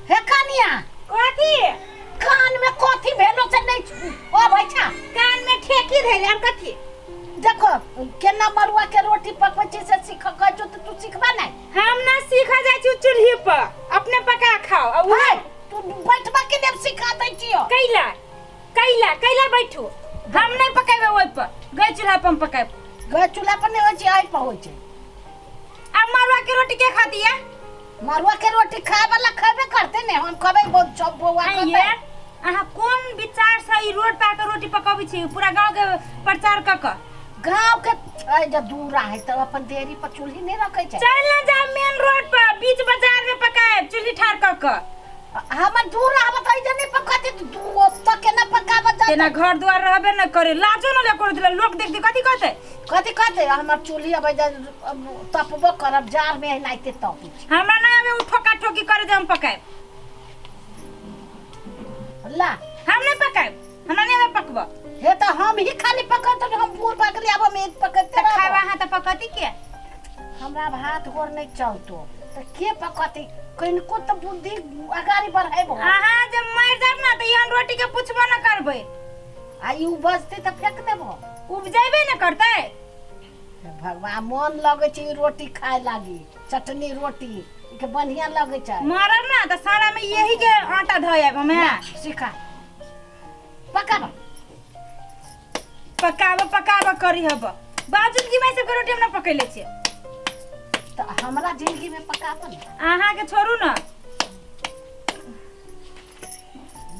हे कनिया, कथी? कान में कथी भेलो से नहीं अबै छा? कान में ठेकी धैले, हम कथी? देखो केना मरुआ के रोटी पकबै छै से सीख कहै छौ तऽ तू सिखबा नहि। हम ना सीख जाइ छी चूल्ही पर, अपने पका खाओ। आ हे, तू बैठबा के लिए सिखा दै छियो। कैला कैला कैला बैठू, हम नहीं पकेबै ओहि पर, गै चूल्हा पर हम पकायब। गै चूल्हा पर नहीं होइ छै, एहि पर होइ छै। आ मरुआ के रोटी के खाती है? मरुआ के रोटी खाए वाला खेबे करते ने, हम खबै बहुत सब बौआ आइये, अहाँ कोन विचार से ई रोड पर आके रोटी पकाबै छी पूरा गांव के प्रचार क क? गांव के ऐ जे दूर है त अपन देरी पर चूल्ही नहीं रखे छै। चल ना जा मेन रोड पर बीच बाजार में पकाएब चूल्ही ठार क क। हमर दूर रहब त ऐ जे नहीं पकाते त दू ओत केना पकाबत जाते? तेना घर द्वार रहबे न करे, लाजो न ले करे दिला, लोग देख देख कथी कहते? कथी कहते? हमर चूल्ही अबै जे तपबो करब जार में एनाहिते तपै छै। हमरा नहीं आबे उ ठोका ठोकी करे जे हम पकाएब। ला हम नहीं पकाएब, हमरा नहीं आबे पकब। हे त हम ही खाली पकत, हम बूढ़ भऽ गेली, आब हम एक पकते त खाबा अहाँ त पकती के? हमरा आब हाथ गोर नहीं चलतो त के पकती? कनिको त बुद्धि अगाड़ी बढ़ेबो। अहाँ जब मर जाब ना त एहन रोटी के पुछबो न करबै। आ ई उपजतै त फेंक देबो। उपजेबे न करतै। हे भगवान, मन लगै छै ई रोटी खाय लागी, चटनी रोटी ई के बढ़िया लगै छै। मरब ना त सारा में यही के आटा धोए आब हमे। सिखा पकाब। पकाब पकाब करी हब बाजू की माय सबके रोटी हम ना पकैले छियै। त हमरा जिंदगी में पकाब ने। अहाँ के छोड़ू ना।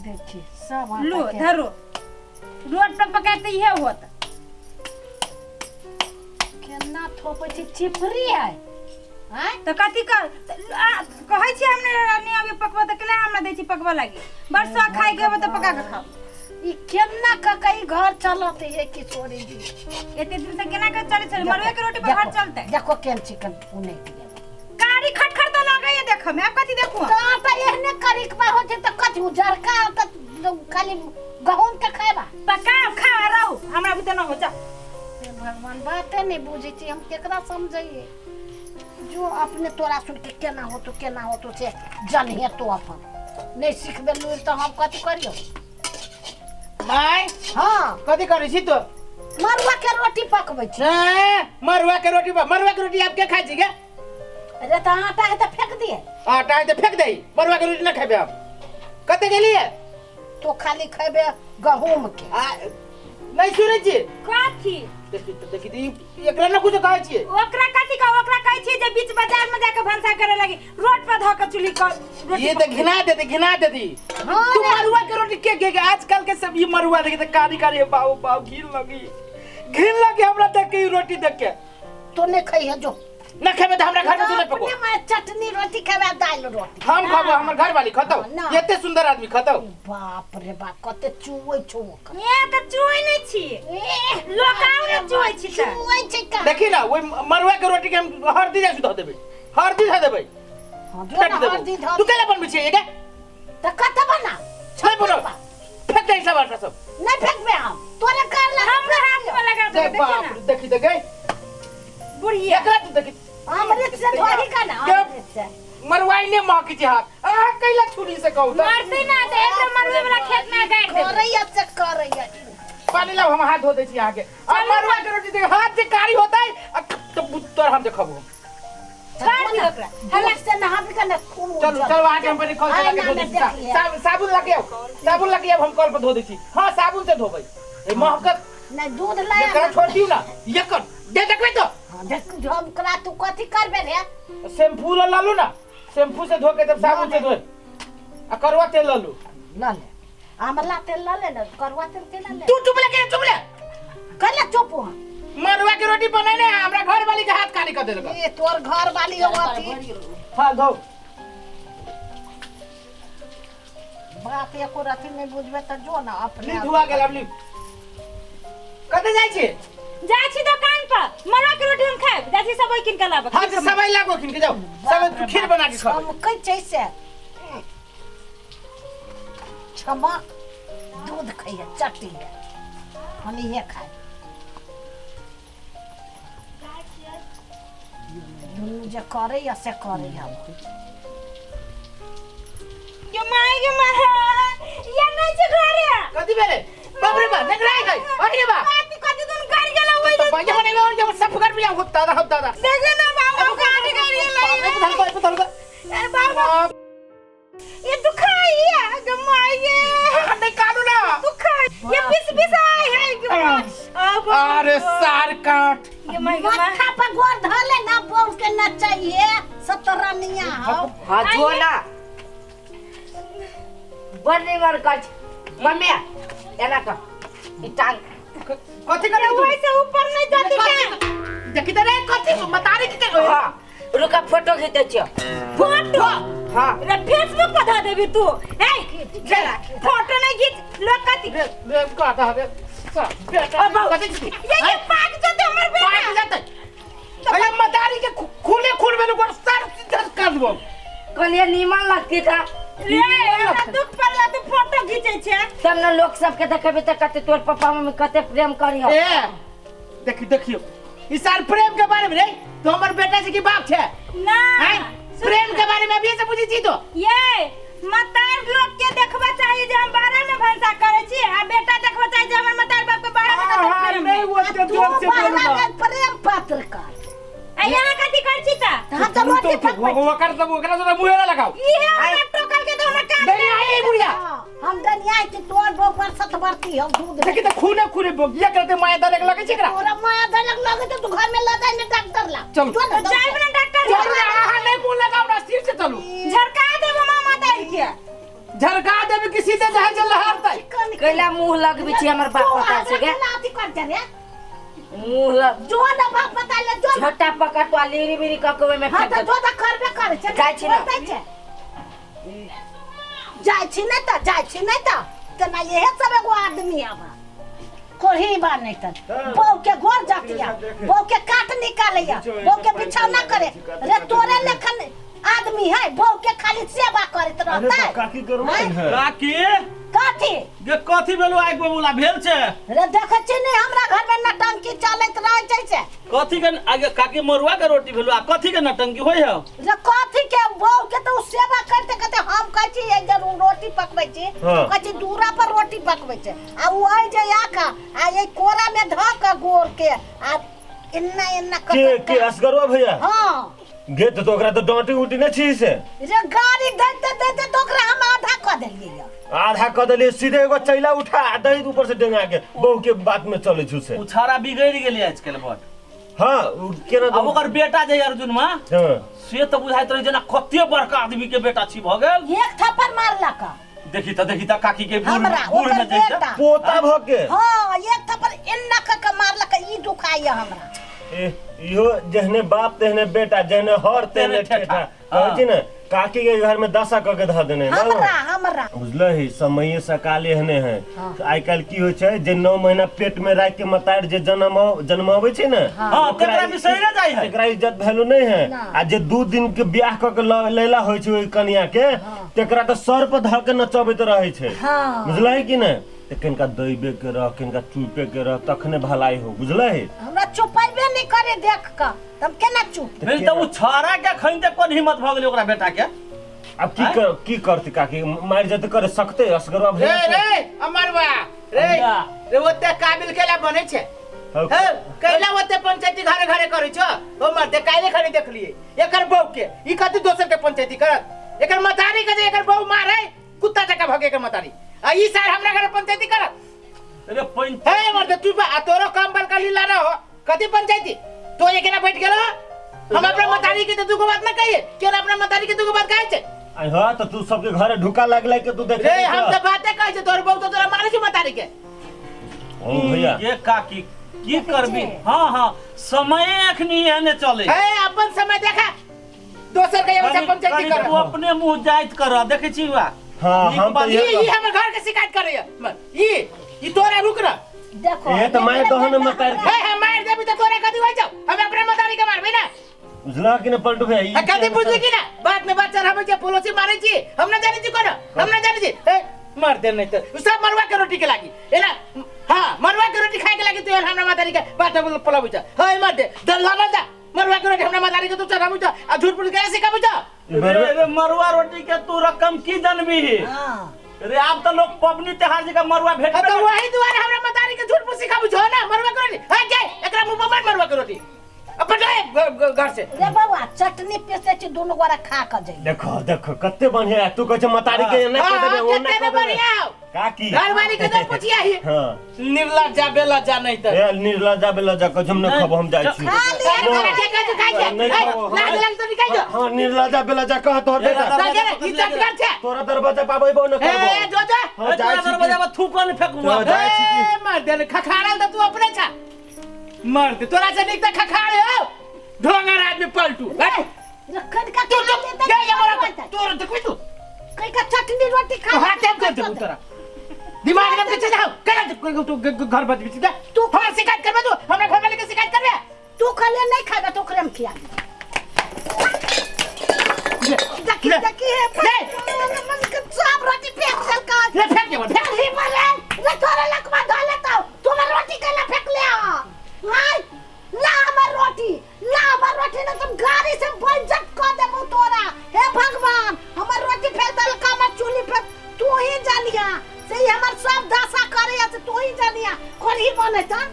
देखी सब आटा लो के- धरो, रोड पर पकाए त इहे होत। केना थोपै छै चिपरी है आँय? त कथी कहै छी हम नहीं अभी पकबो त केला हमरा दै छी पकबऽ लागी, बरसो खाइ के होबे त पका के खाओ। ई केना क के ई घर चलत हे किशोरी जी? एते दिन से केना के चलै छलै मरुए के रोटी पर घर चलतै? देखो केन चिकन उने के कारी खटखट त लगैया देखऽ में, आब कथी देखू? त आटा एहने करिक बा हो छै त कथी उजरका त खाली गहूम के खाएबा? पकाओ खा रहू, हमरा बुते न हो जा। हे भगवान, बाते नहीं बुझै छी हम, केकरा समझैए? जो अपने तोरा सुन के केना होतो केना होतो से जनहे तो अपन नहीं सिखबे लूर त हम कथी करियो? माय। हाँ। कथी करै छी तो? मरुआ के रोटी पकबै छी। हैं, मरुआ के रोटी मरुआ के रोटी आप के खाइ छी गे? अरे त आटा है त फेंक दिए। आटा है त फेंक दे, मरुआ के रोटी न खेबे हम। कते गेलिए? तो खाली खेबे गहूम के। आ, नहीं सुनै छी? कथी? देखी त, देखी त, ई एकरा न कुछ कहै छियै। ओकरा कथी कह? ओकरा कहै छियै जे बीच बाजार में जाके भनसा करे लगी, रोड पर धऽ के चूल्ही क रोटी ये त घिना देती, घिना देती। हाँ तू रे। मरुआ के रोटी के के के आजकल के सब ये मरुआ देखे त कारी कारी बाबू बाबू घिन लगी, घिन लगी हमरा देख के ई रोटी देख के। तो नहीं खइहे जो। न खेबे त हमरा घर में तू नहीं पको। अपने में चटनी रोटी खेबे, दाल रोटी। हम खाबो, हमर घर वाली खतौ। ना। एते सुंदर आदमी खतौ। बाप रे बाप, कते चुवै छौ ओकर। ए त चुवै नै छी। लोक आउ ने चुवै छी त। चुवै छै का? देखी ना, ओइ मरुआ के रोटी के हम हरदी जाय धऽ देबै, हरदी धऽ देबै। हाँ, जो ना फेंक देबो। हरदी धऽ तू केला बनबै छियै एगे? त कत बना? नहीं बनाउ। फेंक दे सब आटा सब। नहीं फेंकबे हम, तोरे कर ला। हमरा हाथ में लगा दे देबै, देखी बाप ना। रे, देखी त गई। बुढ़िया। एकरा तू देखी। अमृत से धोरी का ना, के अमृत से। मरुआई ने महकी छै हाथ। अहाँ कैला छुरी से कहू त? मरतै ना त एकरा मरुए वाला खेत में गाड़ि देबै। करैया से करैया। पानी लाओ, हम हाथ धो दै छी अहाँ के। आ मरुआ के रोटी देख, हाथ जे कारी होतै, आ त तोर हम देखबो। छोड़ दियौ ओकरा। हल्ला से नहाबी का ना खून चलू, उजल। चलू, अहाँ के हम पहिले कल से आइ लगे धो ना, दै छी। ना, देखिए। साबुन लगे आउ, साबुन लगे आउ, हम कल पर धो दै छी। हाँ, साबुन से धोबै। ए महकत। नहीं, दूध लाया एकरा ना। छोड़ दियौ ना, एकर। दे देखबै तो। हाँ, देख, हम करा तू कथी करबे रे? शैम्पू ल ललू ना, शैम्पू से धो के तब साबुन से धोए। आ करुआ तेल ललू। ल ले। आमला तेल ल ले ना, करुआ तेल के ल ले। तू चुप ले के, चुप ले। कले चुप हो। मरुआ के रोटी बनैले है, हमरा घर वाली के हाथ काली कर देलक। ए तोर घर वाली हो अथी। हाँ, धो। बात एको रथी नहीं बुझबे त जो ना अपने ली, धुआ गेल, अब ली। कतऽ जाइ छी? जाइ छी दोकान पर, मरुआ के रोटी हम खायब। जाइ छी सबई कीन के लाबऽ। हाँ, तऽ सबई लागो कीन के जाओ। सबई खीर बना के खाओ। चमकै छै से। चमक दूध खइहे, चटनी हम इहे खाय। दुनू जे करैया से करैया। कथी भेलै बाप रे बा नेंगराय गई अरे रे बा कथी कथी दुन गाड़ी गेला ओइ तो भैया बने और जब सब कर भी हो दादा हो दादा देखे ना बाबू गाड़ी गाड़ी गेला धर को धर को अरे बाबू ये दुखाई है गमाइए नहीं कानू ना दुखाई ये पिस पिस आए है अब अरे सार काट गमाई गमाई माथा पर गोर धले ना बोल के न चाहिए सतरनिया हो हाँ जो ना बड़ निमन कर मम्मी एना कर ई टांग कथी करे तू वैसे ऊपर नहीं जाती क्या देखी त रे कथी मतारी के हाँ रुका फोटो खींचे छियो फोटो हाँ रे फेसबुक पर धर देबी तू ए जरा फोटो नहीं खींच लोग कथी रे रे काटा रे बेटा कथी ये पाक जाते हमर बेटा पाक जाते अरे मतारी के खूने खून में लोग सर सीधा कर दो कहलिए नीमन लगती था रे हमरा दुख पड़ला तू फोटो खींचे छे तब न लोग सबके देखेबे त कते तोर पापा मम्मी कते प्रेम करी ए देखी देखियो इस साल प्रेम के बारे में रे तो हमर बेटा से की बाप छे ना हैं प्रेम के बारे में अभी से पूछी छी तो ये मतार लोग के देखबा चाहिए जे हम बाहर में भंसा करे छी आ बेटा देखबा चाहिए जे हमर मतार बाप के बाहर में कते प्रेम नहीं वो तू जोर से बाहरा बोलना में प्रेम पत्र कर आ यहाँ कथी कर छी ता हम तो रोटी पकबै छी। ओकर तब ओकरा जोरा मुहे ना लगाओ इहे हमरा टोकल के तो हमरा कान नहीं आई बुढ़िया हाँ, हम दनिया छी तोर बो पर सतबरती हम दूध देखी त खूने खूने बोगिया करते माया दरे लगे छै एकरा तोरा माया दलक लगे तो तू घर में ल जाए ने डॉक्टर ला चल। जो ना तो जाइब ना डॉक्टर चलू ना अहाँ नहीं मुंह लगाओ ना सिर से चलू झरका देबो मामा तार के झरका देबे कि सीधे जहाँ से लहरतै कैला मुंह लगबी छी हमर बाप पता से गे अथी कर जा रे मुंह लग जो ना बाप बता ले जो ना। झोटा पकड़ तो लीरी बीरी क के ओहिमे हाँ फेंक तो दे जो तो करबे करे छै जाइ छी ना। बोलतै छै। जाइ छी नहि तऽ जाइ छी नहि तऽ तेना इहे सब एगो आदमी आब कोही बा नहीं तऽ बहू के गोर जातिया बहू के काट निकालैया बहू के बिछौना करे रे तोरे लेखन आदमी है बहू के खाली सेवा करैत अरे रहतै तो काकी करबै है काकी कथी गे कथी भेलो आगि बबूला भेल छै रे देखै छी ने हमरा घर में नटंकी चलैत रहै छै से कथी के आगे काकी मरुआ के रोटी भेलो आ कथी के नटंकी होय है रे कथी के बहू के तो उ सेवा करते करते हम कहै छी एक जरूर रोटी पकबै छी हाँ। कहै छी दूरा पर रोटी पकबै छै आ उ आइ जे आके आ एहि कोरा में धऽ के गोर के आ एना एना के असगरवा भैया हाँ गे तो ओकरा तो डांटी उटी नहीं छी से रे गाड़ी दैते दैते तो ओकरा हम आधा कऽ देलियै यऽ। आधा कऽ देलियै सीधे एगो चैला उठा आ दही ऊपर से डेंगा के बहू के बात में चले छु से उ छाड़ा बिगड़ि गेलै आजकल बड हाँ उ केना अब ओकर बेटा जे अर्जुन मा हाँ से तऽ बुझाइत रहै जेना कते बड़का आदमी के बेटा छी भऽ गेल एक थप्पड़ मारलक देखी त काकी के बूढ़ हमरा बूढ़ ओकर में जैते बेटा पोता भऽ के हाँ एक थप्पड़ एना कऽ के मारलक ई दुखाइया हमरा ए इहो जेहने बाप तेहने बेटा जेहने हर तेहने तेहने ठेठा ठेठा। कहै छी ने काकी के घर में दशा कऽ के धऽ देने ना हमरा हमरा बुझलही समये सकाल एहने है आइ काल्हि की होइ छै जे 9 महीना पेट में राखि के मतारि जे जन्म जन्माबै छै ने हाँ तेकरा बिसैरे जाइ है तेकरा इज्जत वैल्यू नहीं है आ जे 2 दिन के ब्याह कऽ के लैला होइ छै ओहि कनिया के तेकरा तऽ सर पर धऽ के नचबैत रहै छै बुझलही कि ने तऽ कनिका दैबे के रह कनिका चुपे के रह तखने भलाई हो बुझलही हमरा चुपैबे नहीं करे देख के त हम केना चुप नहीं तऽ उ छाड़ा के खइन ते कोन हिम्मत भऽ गेलै ओकरा बेटा के अब की कर की करती काकी मारि जेते करे सकते असगरवा रे भैया से। रे अमरवा रे रे ओते काबिल केला बनै छै हौ, हे कैला ओते पंचायती घरे घरे करै छो ओ मरते काल्हि खड़ी देखलिए एकर बहू के ई कथी दोसर के पंचायती करत एकर मतारी के जे एकर बहू मारे कुत्ता जकाँ भगे एकर मतारी आ ई सार हमरा घरे पंचायती करत अरे पंच हे मरते तू आ तोरो कम बल का लीला ना हो कथी पंचायती तो ये केना बैठ गेलो हम अपना मतारी के तो दूगो बात ना कहिए केना अपना मतारी के दूगो बात कहै छै आई हाँ तो तू सबके घरे ढुका लगलै के तू देखे रे हम तो बाते कहै छै तोर बहू तो तोरा मारै छै मतारी के ओ भैया ये काकी की करबी हाँ हाँ समय अखनी एहने चले हे अपन समय देखा दोसर के एगो पंचायती कनी कर तू अपने मुंह जाइत कर देखै छी वा हाँ नीक हम तो बात ई ये ई हमर घर के शिकायत करैया ई ई तोरा रुक ना देखो ए तो मार दहो ने मतारी के हे हम मार देबी तो तोरा कथी होइ छौ हम अपना मतारी के मारबै ना बुझला कि ने पलटू भैया ई आ कथी बुझली कि ना बात में बात चढ़ाबै छै पड़ोसी मारै छी हम ना जानै छी कोनो हम ना जानै छी हे मार दे नहीं तो उ सब मरुआ के रोटी के लागी एना हाँ मरुआ के रोटी खाए के लागी तू हमरा मतारी के बात बोलाबै छ हे मार दे दल्ला ना जा मरुआ के रोटी हमरा मतारी के तू चढ़ाबै छ आ झूठ फूट के सिखाबै छ रे रे मरुआ रोटी के तू रकम की जनबी हाँ रे आब तऽ लोक पबनी त्योहार जकाँ मरुआ अब भेटबे तो नहि। वही दुआरे हमरा मतारी के झूठ फूस सिखाबू छो ना मरुआ के रोटी हां जाय एकरा मुंह पर मार मरुआ के रोटी अब पटाए घर से। रे बौआ, चटनी पीसे छी, दुनू गोरा खा के जइए। देखो देखो कते बढ़िया है। तू कहै छै मतारी के एना हाँ, कऽ देबै, हाँ, ओना कते कऽ देबै। बढ़िया हौ। काकी घरवाली के तो पूछिया ही। हाँ। निर्लज्जा बेलज्जा नहीं तो। ए निर्लज्जा बेलज्जा कहै छै, हम नहि खबो, हम जाइ छी। खा लिअ। तोरा के कहै छौ खाइ छै? नहीं ए, खाबो, हम। लाज लाज तो निकाल जो। हाँ, निर्लज्जा बेलज्जा कह तोहर बेटा। चल जा रे, ई चटकर छै। तोरा दरवाजा पाबैबो न ए करबो। जो जो। हाँ, जाइ तोरा छी। दरवाजा पर थूको नहि फेकू। हाँ, जाइ छी की। ए मर दे खखाड़ल त तू अपने छा। मर दे तोरा से नीक त खखाड़े हो। ढोंगर आदमी पलटू। रे कनिका तू खा चुप लेतै जा जा मोरा तऽ तोरा देखबी तू। कनिका चटनी रोटी खा। तो हाथ कर देबू तोरा। दिमाग में के जाओ केना तू घर बजबी छी तू हमरा शिकायत करबे तू हमरा घर वाले के शिकायत करबे। तू खले नहीं खाबे तो ओकरे में खिया दे। देखी ले। देखी हे ले। मन के सब रोटी फेंक देलका। ले फेंक देबो फेंक। ही बोले रे तोरे लकवा धो लेता तू हमर रोटी केला फेंक ले आ। हाय ला हमर रोटी, ला हमर रोटी ना तुम गाड़ी से बेइज्जत कर देबो तोरा। हे भगवान, हमर रोटी फेंक देलका हमर चूल्ही पे। तू ही जानिया से ही हमर सब दशा करे से तू ही जानिया। कोरही बने त